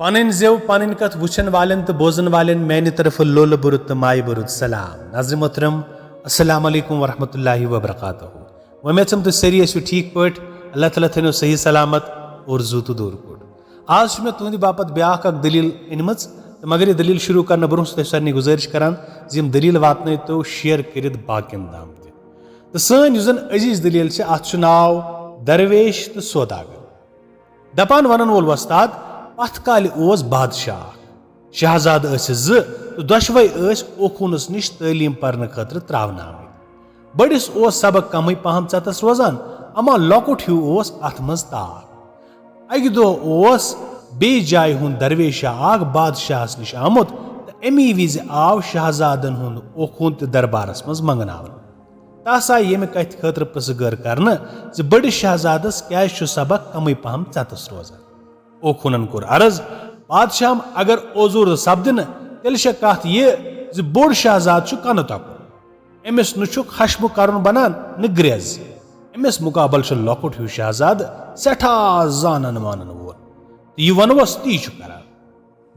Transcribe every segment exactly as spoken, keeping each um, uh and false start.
پنٕنۍ زٮ۪و، پنٕنۍ کتھ وٕچھن والٮ۪ن تہٕ بوزن والٮ۪ن میانہِ طرفہٕ لولہٕ بوٚرُت تہٕ مایہِ بوٚرُت سلام۔ ناظرین محترم، السلام علیکم ورحمۃ اللہ وبرکاتہ۔ وۄمید چھم تُہۍ سٲری ٲسِو ٹھیٖک پٲٹھۍ۔ اللہ تعالیٰ تھٲینو صحیح سلامت اور زُو تہٕ دوٗر کوٚٹ۔ آز چھِ مےٚ تُہنٛدِ باپتھ بیاکھ اکھ دٔلیٖل أنمٕژ، تہٕ مگر یہِ دٔلیٖل شروٗع کرنہٕ برونٛہہ چھُس تۄہہِ سارنٕے گُزٲرِش کران زِ یِم دٔلیٖل واتنٲیتو share کٔرِتھ باقین تام تہِ۔ تہٕ سٲنۍ یُس زن عزیز دٔلیٖل چھِ، اتھ چھُ ناو درویش تہٕ سوداگر۔ دپان ونن وول وۄستاد، پتھ کالہِ اوس بادشاہ اکھ۔ شہزادٕ ٲسِس زٕ تہٕ دۄشوے ٲسۍ اوکھوٗنس نِش تعلیٖم پرنہٕ خٲطرٕ تراونہٕ آمٕتۍ۔ بٔڑِس اوس سبق کمٕے پہم ژٮ۪تس روزان، اما لۄکُٹ ہیوٗ اوس اتھ منٛز تاپھ۔ اکہِ دۄہ اوس بیٚیہِ جایہِ ہُنٛد درویشہ اکھ بادشاہس نِش آمُت تہٕ امی وِزِ آو شہزادن ہُنٛد اوکھوٗن تہِ دربارس منٛز منگناونہٕ۔ تس آیہِ ییٚمہِ کتھِ خٲطرٕ پرژھٕ گٲر کرنہٕ زِ بٔڑِس شہزادس کیازِ چھُ سبق کمٕے پہم ژٮ۪تس روزان۔ اوکھوٗنن کوٚر عرض، بادشاہم اگر اوزوٗر سپدِ نہٕ، تیٚلہِ چھےٚ کتھ یہِ زِ بوٚڑ شہزادٕ چھُ کنہٕ تۄکُر۔ أمِس نہٕ چھُ خشمہٕ کرُن بنان، نہٕ گرٛٮ۪ز۔ أمِس مُقابل چھُ لۄکُٹ ہیوٗ شہزادٕ، سٮ۪ٹھاہ زانن مانن وول۔ تہٕ یہِ ونوس، تی چھُ کران۔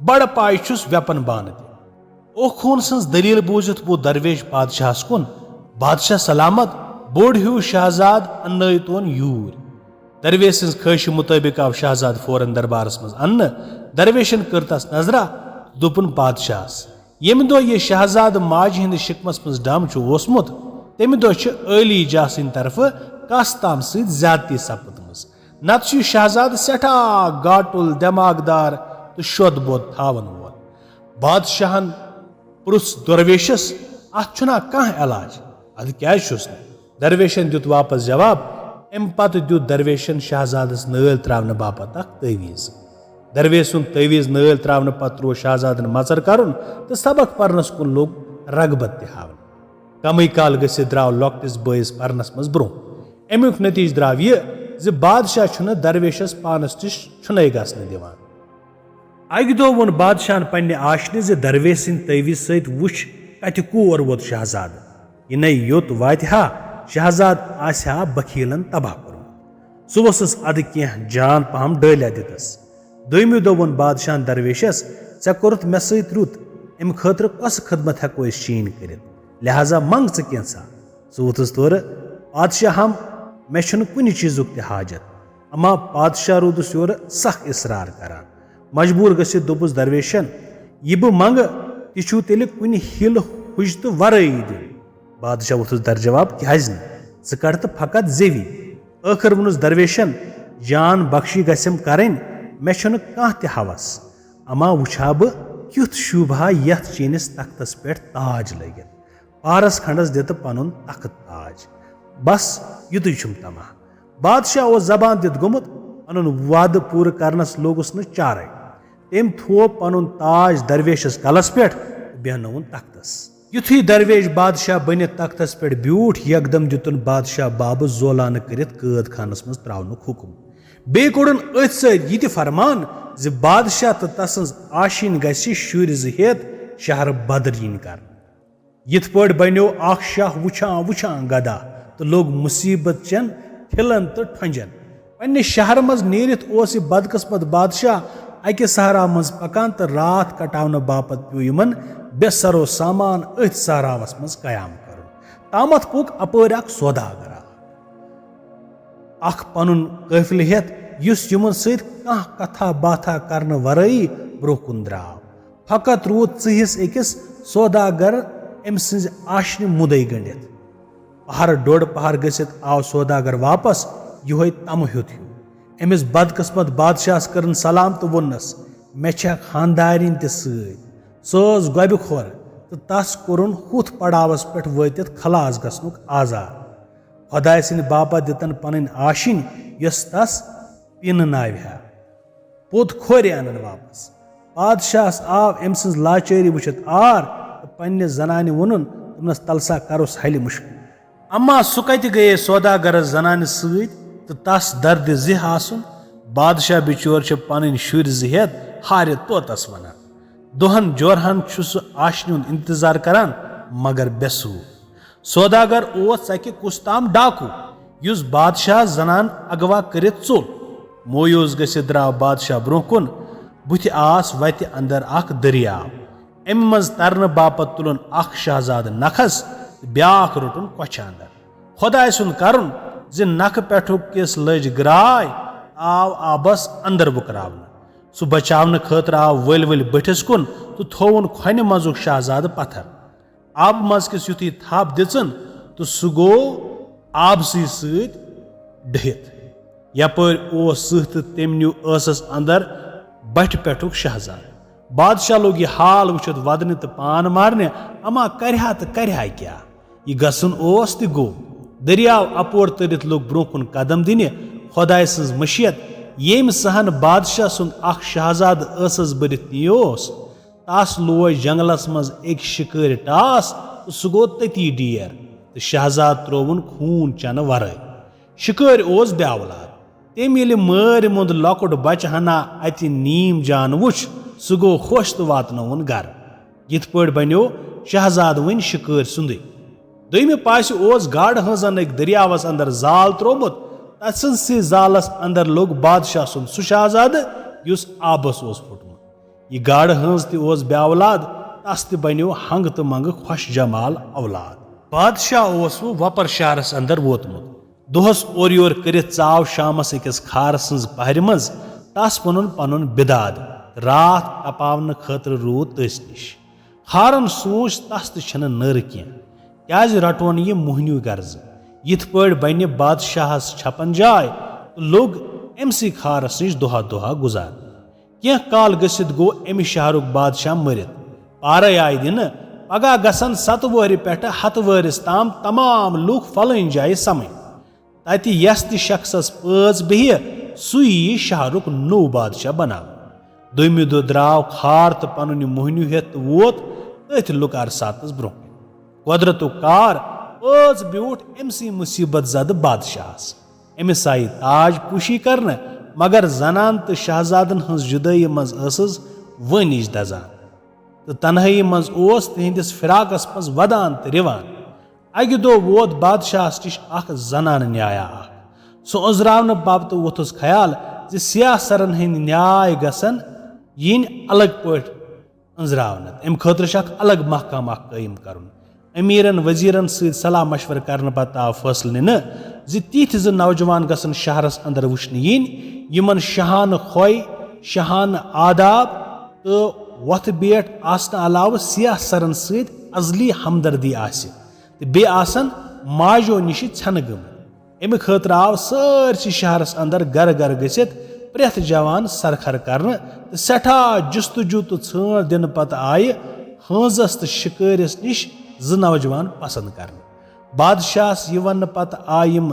بڑٕ پایہِ چھُس وٮ۪پن بانہٕ تہِ۔ اوکھوٗن سٕنٛز دٔلیٖل بوٗزِتھ ووت درویش بادشاہس کُن، بادشاہ سلامت، بوٚڑ ہیوٗ شہزادٕ اننٲوتون یوٗرۍ۔ درویش سٕنٛز خٲہشہِ مُطٲبِق آو شہزادٕ فوراً دربارس منٛز اننہٕ۔ درویشن کٔر تس نظرا تہٕ دوٚپُن بادشاہس، ییٚمہِ دۄہ یہِ شہزادٕ ماجہِ ہٕنٛدِس شِکمس منٛز ڈم چھُ اوسمُت، تَمہِ دۄہ چھِ عٲلی جاہ سٕنٛدِ طرفہٕ کس تام سۭتۍ زیادتی سپٕدمٕژ۔ نتہٕ چھُ یہِ شہزادٕ سٮ۪ٹھاہ گاٹُل، دٮ۪ماغدار تہٕ شوٚد بوٚد تھاون وول۔ بادشاہن پرُژھ درویشس، اتھ چھُنا کانٛہہ علاج؟ ادٕ کیازِ چھُس نہٕ؟ درویشن دیُت واپس جواب۔ امہِ پتہٕ دیُت درویشن شہزادس نٲلۍ تراونہٕ باپتھ اکھ تعویذ۔ درویش سُنٛد تعویذ نٲلۍ تراونہٕ پتہٕ تروو شہزادن مژر کرُن تہٕ سبق پرنس کُن لوٚگ رغبت تہِ ہاونہٕ۔ کمٕے کال گٔژھِتھ درٛاو لۄکٹِس بٲیِس پرنس منٛز برٛونٛہہ۔ امیُک نتیجہٕ درٛاو یہِ زِ بادشاہ چھُنہٕ درویشس پانس نِش چھُنَے گژھنہٕ دِوان۔ اکہِ دۄہ ووٚن بادشاہن پننہِ آشنہِ زِ درویش سٕنٛدِ تعویذ سۭتۍ وُچھ کتہِ کور ووت شہزادٕ۔ یہِ نے یوٚت واتہِ ہا، شہزادٕ آسہِ ہا بخیلن تباہ کوٚرمُت۔ سُہ ووٚسُس ادٕ کینٛہہ جان پہم ڈٲلیا دِتس۔ دوٚیمہِ دۄہ ووٚن بادشاہن درویشس، ژےٚ کوٚرُتھ مےٚ سۭتۍ رُت، امہِ خٲطرٕ کۄسہٕ خدمت ہٮ۪کو أسۍ چٲنۍ کٔرِتھ؟ لہذا منگ ژٕ کینٛژھا۔ سُہ ووٚتھُس تورٕ، پادشاہم، مےٚ چھُنہٕ کُنہِ چیٖزُک تہِ حاجت۔ اما پادشاہ روٗدُس یورٕ سخ اصرار کران۔ مجبوٗر گٔژھِتھ دوٚپُس درویشن، یہِ بہٕ منگہٕ، تہِ چھُو تیٚلہِ کُنہِ حیلہٕ حُجتہٕ ورٲیی دیُن۔ بادشاہ ووٚتھُس درجواب، کیازِ نہٕ؟ ژٕ کڑ تہٕ فقط زیوی۔ ٲخٕر ووٚنُس درویشن، جان بخشی گژھٮ۪م کرٕنۍ، مےٚ چھُنہٕ کانٛہہ تہِ ہوس۔ اما وٕچھِ ہا بہٕ کیُتھ شوٗبہٕ ہا یتھ چٲنِس تختس پٮ۪ٹھ تاج لٲگِتھ۔ پارس کھنڈس دِتہٕ پنُن تخت تاج۔ بس، یُتُے چھُم طمع۔ بادشاہ اوس زبان دِتھ گوٚمُت، پنُن وعدٕ پوٗرٕ کرنس لوٚگُس نہٕ چارے۔ تٔمۍ تھوو پنُن تاج درویشس کلس پٮ۪ٹھ تہٕ بیہنووُن تختس۔ یُتھُے درویش بادشاہ بٔنِتھ تختس پٮ۪ٹھ بیوٗٹھ، یکدم دِتُن بادشاہ بابہٕ زولانہٕ کٔرِتھ قٲد خانس منٛز تراونُک حُکم۔ بیٚیہِ کوٚڑُن أتھۍ سۭتۍ یہِ تہِ فرمان زِ بادشاہ تہٕ تسٕنز آشینۍ گژھِ شُرۍ زٕ ہٮ۪تھ شہر بدر یِنۍ کرنہٕ۔ یِتھ پٲٹھۍ بنیو اکھ شاہ وُچھان وُچھان گدا تہٕ لوٚگ مُصیبت چٮ۪ن ٹھِلن تہٕ ٹھۄنجن۔ پننہِ شہرٕ منٛز نیٖرِتھ اوس یہِ بدقٕسمت بادشاہ اکہِ صحرا منٛز پکان تہٕ راتھ کٹاونہٕ باپتھ پیوٚو یِمن بے سرو سامان أتھۍ صحراوس منٛز قیام کرُن۔ تامتھ پوٚک اپٲرۍ اکھ سوداگر اکھ، اکھ پنُن قٲفلہٕ ہٮ۪تھ، یُس یِمن سۭتۍ کانٛہہ کتھا باتھا کرنہٕ ورٲیی برونٛہہ کُن درٛاو۔ فقط روٗد ژٕہِس أکِس سوداگر أمۍ سٕنٛزِ آشنہِ مُدے گٔنٛڈِتھ۔ پہر ڈوٚڈ پہر گٔژھِتھ آو سوداگر واپس، یِہوٚے تمہٕ ہیوٚت ہیوٗ۔ أمِس بدقٕسمت بادشاہس کٔرٕن سلام تہٕ ووٚننس، مےٚ چھےٚ خاندارِنۍ تہِ سۭتۍ۔ سۄ ٲس گۄبہِ کھۄر تہٕ تس کوٚرُن ہُتھ پڑاوس پٮ۪ٹھ وٲتِتھ خلاص گژھنُک آزار۔ خۄداے سٕنٛدِ باپتھ دِتن پنٕنۍ آشِنۍ، یۄس تس پینہٕ ناوِ ہا۔ پوٚت کھورِ انن واپس۔ پادشاہس آو أمۍ سٕنٛز لاچٲری وٕچھِتھ آر تہٕ پننہِ زنانہِ ووٚنُن، دوٚپنس، تلسا کرُس حلہِ مُشکِل۔ اما سُہ کتہِ گٔیے سوداگرس زنانہِ سۭتۍ تہٕ تس دردِ زِہ آسُن؟ بادشاہ بِچور چھِ پنٕنۍ شُرۍ زٕ ہٮ۪تھ ہارِ طوطس ونان۔ دۄہن جورہن چھُ سُہ آشنہِ ہُنٛد انتظار کران، مگر بے سوٗر۔ سوداگر اوس ژکہِ کُس تام ڈاکو، یُس بادشاہ زنان اغوا کٔرِتھ ژوٚل۔ مویوٗس گٔژھِتھ درٛاو بادشاہ برونٛہہ کُن۔ بُتھِ آس وتہِ اندر اکھ دٔریاو۔ امہِ منٛز ترنہٕ باپتھ تُلُن اکھ شہزادٕ نکھس تہٕ بیاکھ روٚٹُن کۄچھِ اندر۔ خۄداے سُنٛد کرُن زِ نکھٕ پٮ۪ٹھُک کِس لٔج گراے، آو آبس اندر بُکراونہٕ۔ سُہ بچاونہٕ خٲطرٕ آو ؤلۍ ؤلۍ بٔٹھِس کُن تہٕ تھووُن کھۄنہِ منٛزُک شہزادٕ پتھر۔ آبہٕ منٛز کِس یُتھُے تھپھ دِژٕن تہٕ سُہ گوٚو آبسٕے سۭتۍ ڈٔہِتھ۔ یپٲرۍ اوس سٕہہ تہٕ تٔمۍ نیوٗ ٲسس اندر بٹھِ پٮ۪ٹھُک شہزادٕ۔ بادشاہ لوٚگ یہِ حال وٕچھِتھ ودنہِ تہٕ پان مارنہِ، اما کرِہا تہٕ کرِہا کیٛاہ؟ یہِ گژھُن اوس تہِ گوٚو۔ دٔریاو اپور تٔرِتھ لوٚگ برٛونٛہہ کُن قدم دِنہِ۔ خۄداے سٕنٛز مشیت، ییٚمۍ سہن بادشاہ سُنٛد اکھ شہزادٕ ٲسس بٔرِتھ نیوس، تس لوج جنگلس منٛز أکۍ شِکٲرۍ ٹاس تہٕ سُہ گوٚو تٔتی ڈیر تہٕ شہزادٕ ترٛووُن خوٗن چنہٕ ورٲے۔ شِکٲرۍ اوس بے اولاد۔ تٔمۍ ییٚلہِ مٲرۍ مُنٛد لۄکُٹ بچہٕ ہنا اتہِ نیٖم جان وُچھ، سُہ گوٚو خۄش تہٕ واتنووُن گرٕ۔ یِتھ پٲٹھۍ بنیو شہزادٕ وۄنۍ شِکٲرۍ سُنٛدٕے۔ دوٚیمہِ پاسہِ اوس گاڈٕ ہٲنزن أکۍ دٔریاوس اندر زال تروومُت۔ تسٕنٛدسٕے زالس اندر لوٚگ بادشاہ سُنٛد سُہ شہزادٕ یُس آبس اوس پھُٹمُت۔ یہِ گاڈٕ ہٲنز تہِ اوس بے اولاد، تس تہِ بنیو ہنگہٕ تہٕ منگہٕ خۄش جمال اولاد۔ بادشاہ اوس وۄنۍ وۄپر شہرس اندر ووتمُت۔ دۄہس اورٕ یور کٔرِتھ ژاو شامس أکِس کھارٕ سٕنٛز پہرِ منٛز تس پنُن پنُن بِداد۔ راتھ تپاونہٕ خٲطرٕ روٗد تٔسۍ نِش۔ کھارن سوٗنچ، تس تہِ چھنہٕ نٔر کینٛہہ، کیازِ رٹون یہِ موہنیو غرضہٕ؟ یِتھ پٲٹھۍ بنہِ بادشاہس چھپن جاے تہٕ لوٚگ أمسٕے کھارس نِش دۄہا دۄہا گُزارنہِ۔ کینٛہہ کال گٔژھِتھ گوٚو امہِ شہرُک بادشاہ مٔرِتھ۔ پارے آیہِ دِنہٕ، پگاہ گژھن ستہٕ وہرِ پٮ۪ٹھٕ ہتہٕ وہرِس تام تمام لوٗکھ فلٲنۍ جایہِ سمٕنۍ۔ تتہِ یس تہِ شخصس پٲژ بیہہِ، سُے ییہِ شہرُک نوٚو بادشاہ بناونہٕ۔ دوٚیمہِ دۄہ درٛاو کھار تہٕ پنُن یہِ موہنیو ہٮ۪تھ تہٕ ووت تٔتھۍ لُکار ساتس برونٛہہ کنہِ۔ قۄدرتُک کار، پٲژ بیوٗٹھ أمسٕے مُصیبت زدٕ بادشاہس۔ أمِس آیہِ تاج پوشی کرنہٕ، مگر زنان تہٕ شہزادن ہٕنٛز جُدٲیی منٛز ٲسٕس وٲنِج دزان۔ تہٕ تنہٲیی منٛز اوس تِہنٛدِس فراقس منٛز ودان تہٕ رِوان۔ اکہِ دۄہ ووت بادشاہس نِش اکھ زنانہٕ نیایا اکھ۔ سُہ أنٛزراونہٕ باپتہٕ ووٚتھُس خیال زِ سیاہ سرن ہٕنٛدۍ نیاے گژھن یِنۍ الگ پٲٹھۍ أنٛزراونہٕ۔ امہِ خٲطرٕ چھُ اکھ الگ محکمہٕ اکھ قٲیِم کرُن۔ امیرن وزیرن سۭتۍ صلاح مشورٕ کرنہٕ پتہٕ آو فٲصلہٕ نِنہٕ زِ تِتھۍ زٕ نوجوان گژھن شہرس اندر وٕچھنہٕ یِنۍ، یِمن شاہانہٕ خوے، شاہانہٕ آداب تہٕ وۄتھٕ بیٹھ آسنہٕ علاوٕ سیاہ سرن سۭتۍ ازلی ہمدردی آسہِ تہٕ بیٚیہِ آسن ماجو نِشہِ ژھٮ۪نہٕ گٔمٕتۍ۔ امہِ خٲطرٕ آو سٲرسٕے شہرس اندر گرٕ گرٕ گٔژھِتھ پرٛٮ۪تھ جوان سرخر کرنہٕ تہٕ سٮ۪ٹھاہ جستجو تہٕ ژھٲنٛڈ دِنہٕ پتہٕ آیہِ ہٲنزس تہٕ شِکٲرِس نِش زٕ نوجوان پسند کرنہٕ۔ بادشاہس یہِ وننہٕ پتہٕ آیہِ یِم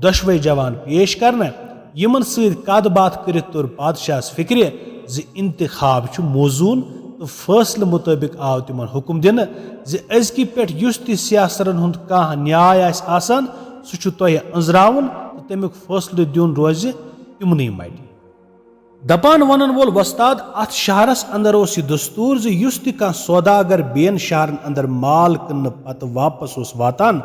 دۄشوے جوان پیش کرنہٕ۔ یِمن سۭتۍ کتھ باتھ کٔرِتھ توٚر بادشاہس فکرِ زِ انتخاب چھُ موزوٗن تہٕ فٲصلہٕ مُطٲبِق آو تِمن حُکم دِنہٕ زِ أزکہِ پٮ۪ٹھ یُس تہِ سیاہ سرن ہُنٛد کانٛہہ نیاے آسہِ آسان، سُہ چھُ تۄہہِ أنٛزراوُن تہٕ تَمیُک فٲصلہٕ دیُن روزِ تِمنٕے مَٹہِ۔ دپان ونن وول وۄستاد، اتھ شہرس اندر اوس یہِ دستور زِ یُس تہِ کانٛہہ سوداگر بیٚین شہرن اندر مال کٕننہٕ پتہٕ واپس اوس واتان،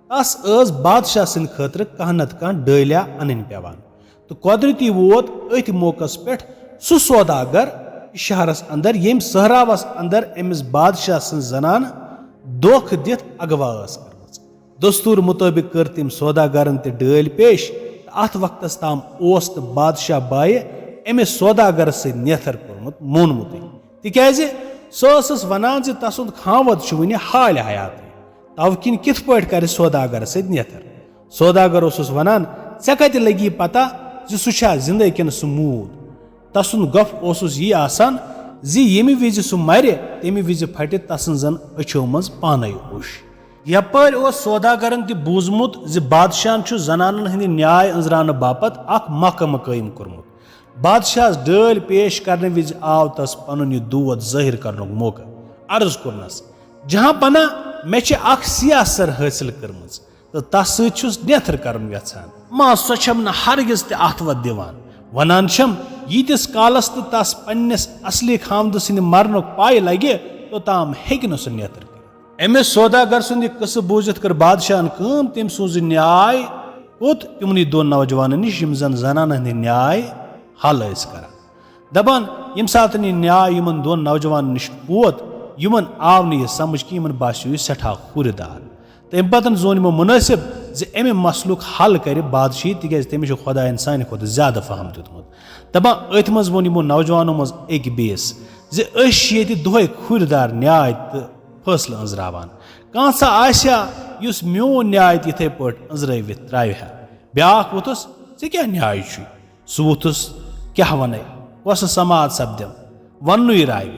تس ٲس بادشاہ سٕنٛدِ خٲطرٕ کانٛہہ نتہٕ کانٛہہ ڈٲلیا انٕنۍ پٮ۪وان۔ تہٕ قۄدرتی ووت أتھۍ موقعس پٮ۪ٹھ سُہ سوداگر شہرس اندر، ییٚمۍ صحراوس اندر أمِس بادشاہ سٕنٛز زنانہٕ دھوکہٕ دِتھ اغوا ٲس کٔرمٕژ۔ دستور مطٲبق کٔر تٔمۍ سوداگرن تہِ ڈٲلۍ پیش تہٕ اتھ وقتس تام اوس نہٕ بادشاہ بایہِ أمِس سوداگرس سۭتۍ نیتھر کوٚرمُت، مونمُتٕے، تِکیازِ سۄ ٲسٕس ونان زِ تسُنٛد خاوند چھُ وُنہِ حالہِ حیاتٕے، توٕ کِنۍ کِتھ پٲٹھۍ کرِ سوداگرس سۭتۍ نیتھر؟ سوداگر اوسُس ونان، ژےٚ کتہِ لگی پتہ زِ سُہ چھا زندے کِنہٕ سُہ موٗد؟ تسُنٛد گۄپھ اوسُس یی آسان زِ ییٚمہِ وِزِ سُہ مرِ، تمہِ وِزِ پھٹہِ تسٕنزن أچھو منز پانے اوٚش۔ یپٲرۍ اوس سوداگرن تہِ بوٗزمُت زِ بادشاہن چھُ زنانن ہٕنٛدِ نیاے أنزراونہٕ باپتھ اکھ محکمہٕ قٲیِم کوٚرمُت۔ بادشاہس ڈٲلۍ پیش کرنہٕ وِزِ آو تس پنُن یہِ دود ظٲہِر کرنُک موقعہٕ۔ عرض کوٚرنس، جہاں پناہ، مےٚ چھِ اکھ سیاہ سر حٲصِل کٔرمٕژ تہٕ تس سۭتۍ چھُس نیتھر کرُن یژھان۔ ما سۄ چھم نہٕ ہرگز تہِ اتھ وتھ دِوان۔ ونان چھم، ییٖتِس کالس تہٕ تس پننِس اصلی خامدٕ سٕنٛدِ مرنُک پاے لگہِ، توٚتام ہیٚکہِ نہٕ سُہ نیتھر کٔرِتھ۔ أمِس سوداگر سُنٛد یہِ قصہٕ بوٗزِتھ کٔر بادشاہن کٲم، تٔمۍ سوٗز یہِ نیاے کوٚت؟ تِمنٕے دۄن نوجوانن نِش، یِم زن زنانن ہٕنٛدۍ نیاے حل ٲسۍ کران۔ دپان، ییٚمہِ ساتہٕ یہِ نیاے یِمن دۄن نوجوانن نِش ووت، یِمن آو نہٕ یہِ سمجھ کہِ یِمن باسیو یہِ سٮ۪ٹھاہ ہُرِ دار۔ تہٕ اَمہِ پتہٕ زون یِمو مُنٲسِب زِ اَمہِ مسلُک حل کرِ بادشاہی، تِکیازِ تٔمِس چھُ خۄدایَن سانہِ کھۄتہٕ زیادٕ فہم دیُتمُت۔ دَپان أتھۍ منٛز ووٚن یِمو نوجوانو منٛز أکۍ بیٚیِس زِ أسۍ چھِ ییٚتہِ دۄہے ہُرِ دار نیاے تہٕ فٲصلہٕ أنٛزراوان۔ کانٛژھا آسہِ ہا یُس میون نیاے تہِ یِتھے پٲٹھۍ أنٛزرٲوِتھ ترٛاوِ ہا؟ بیٛاکھ ووٚتھُس، "ژےٚ کیٛاہ نیاے چھُے؟" سُہ ووٚتھُس، "کیٛاہ وَنَے، کۄسہٕ سماعت سپدٮ۪م؟ وَننُے راوِ۔"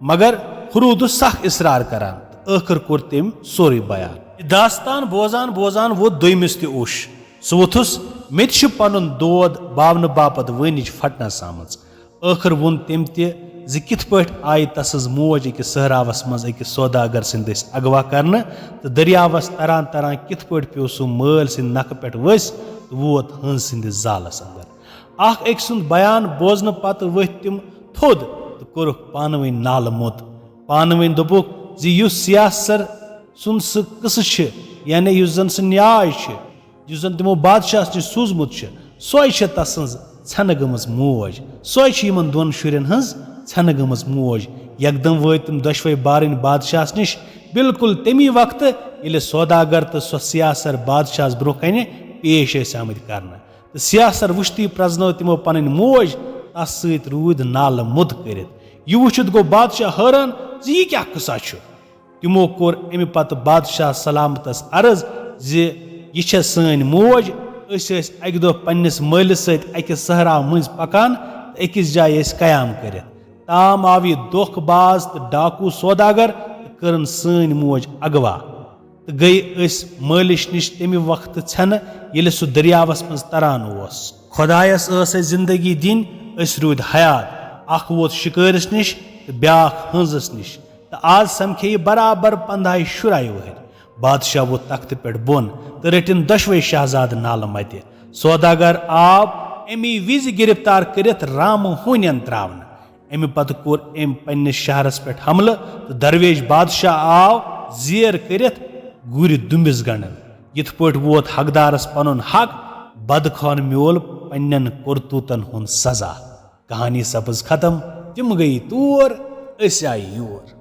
مگر ہُہ روٗدُس سخ اصرار کران تہٕ ٲخٕر کوٚر تٔمۍ سورُے بیان۔ یہِ داستان بوزان بوزان ووت دوٚیمِس تہِ اوٚش۔ سُہ ووٚتھُس، "مےٚ تہِ چھِ پنُن دود باونہٕ باپتھ وٲنِج پھٹنس آمٕژ۔" ٲخٕر ووٚن تٔمۍ تہِ زِ کِتھ پٲٹھۍ آیہِ تسٕنز موج أکِس صحراوس منٛز أکِس سوداگر سٕنٛدۍ دٔسۍ اغوا کرنہٕ تہٕ دٔریاوس تران تران کِتھ پٲٹھۍ پیوٚو سُہ مٲلۍ سٕنٛدِ نکھٕ پٮ۪ٹھ ؤسۍ تہٕ ووت ہنٛز سٕنٛدِس زالس اندر۔ اکھ أکۍ سُنٛد بیان بوزنہٕ پتہٕ ؤتھۍ تِم تھوٚد تہٕ کوٚرُکھ پانہٕ ؤنۍ نالہٕ موٚت۔ پانہٕ ؤنۍ دوٚپُکھ زِ یُس سیاح سر سُنٛد سُہ قٕصہٕ چھِ، یعنی یُس زن سُہ نیاے چھِ، یُس زن تِمو بادشاہس نِش سوٗزمُت چھُ، سۄے چھےٚ تسٕنٛز ژھٮ۪نہٕ گٔمٕژ موج، سۄے چھِ یِمن دۄن شُرٮ۪ن ہٕنٛز ژھٮ۪نہٕ گٔمٕژ موج۔ یکدم وٲتۍ تِم دۄشوے بارٕنۍ بادشاہس نِش۔ بالکل تمی وقتہٕ ییٚلہِ سوداگر تہٕ سۄ سیاح سر بادشاہس برونٛہہ کنہِ پیش ٲسۍ آمٕتۍ کرنہٕ۔ تہٕ سیاح سر وٕچھتٕے پرزنٲو تِمو پنٕنۍ موج تس سۭتۍ روٗدۍ نالہٕ موٚت کٔرِتھ۔ یہِ وٕچھِتھ گوٚو بادشاہ حٲران زِ یہِ کیٛاہ قٕصہ چھُ۔ تِمو کوٚر اَمہِ پتہٕ بادشاہ سلامتس عرض زِ یہِ چھےٚ سٲنۍ موج، أسۍ ٲسۍ اکہِ دۄہ پننِس مٲلِس سۭتۍ اکہِ صحرا مٔنٛزۍ پکان تہٕ أکِس جایہِ ٲسۍ قیام کٔرِتھ۔ تام آو یہِ دھوکہٕ باز تہٕ ڈاکو سوداگر تہٕ کٔرٕن سٲنۍ موج اغوا۔ تہٕ گٔیہِ أسۍ مٲلِس نِش تَمہِ وقتہٕ ژھٮ۪نہٕ، ییٚلہِ سُہ دٔریاوس منٛز تران اوس۔ خۄدایس ٲس اَسہِ زِندگی دِنۍ، أسۍ روٗدۍ حیات۔ اکھ ووت شِکٲرِس نِش تہٕ بیٛاکھ ہٲنزس نِش۔ تہٕ آز سمکھے یہِ برابر پندہاے شُراہہِ وٕہٕرۍ۔ بادشاہ ووٚتھ تختہٕ پٮ۪ٹھ بۄن تہٕ رٔٹِن دۄشوے شہزادٕ نالہٕ متہِ۔ سوداگر آو اَمی وِزِ گِرفتار کٔرِتھ رامہٕ ہونٮ۪ن ترٛاونہٕ۔ اَمہِ پتہٕ کوٚر أمۍ پننِس شہرس پٮ۪ٹھ حملہٕ تہٕ درویش بادشاہ آو زیر کٔرِتھ گُرِ دُمبِس گنڈن۔ یِتھ پٲٹھۍ ووت حقدارس پنُن حق، بدخان میول پننٮ۪ن کرتوٗتن ہُنٛد سزا۔ کہانی سپٕز ختم، تِم گٔیہِ تور، أسۍ آیہِ یور۔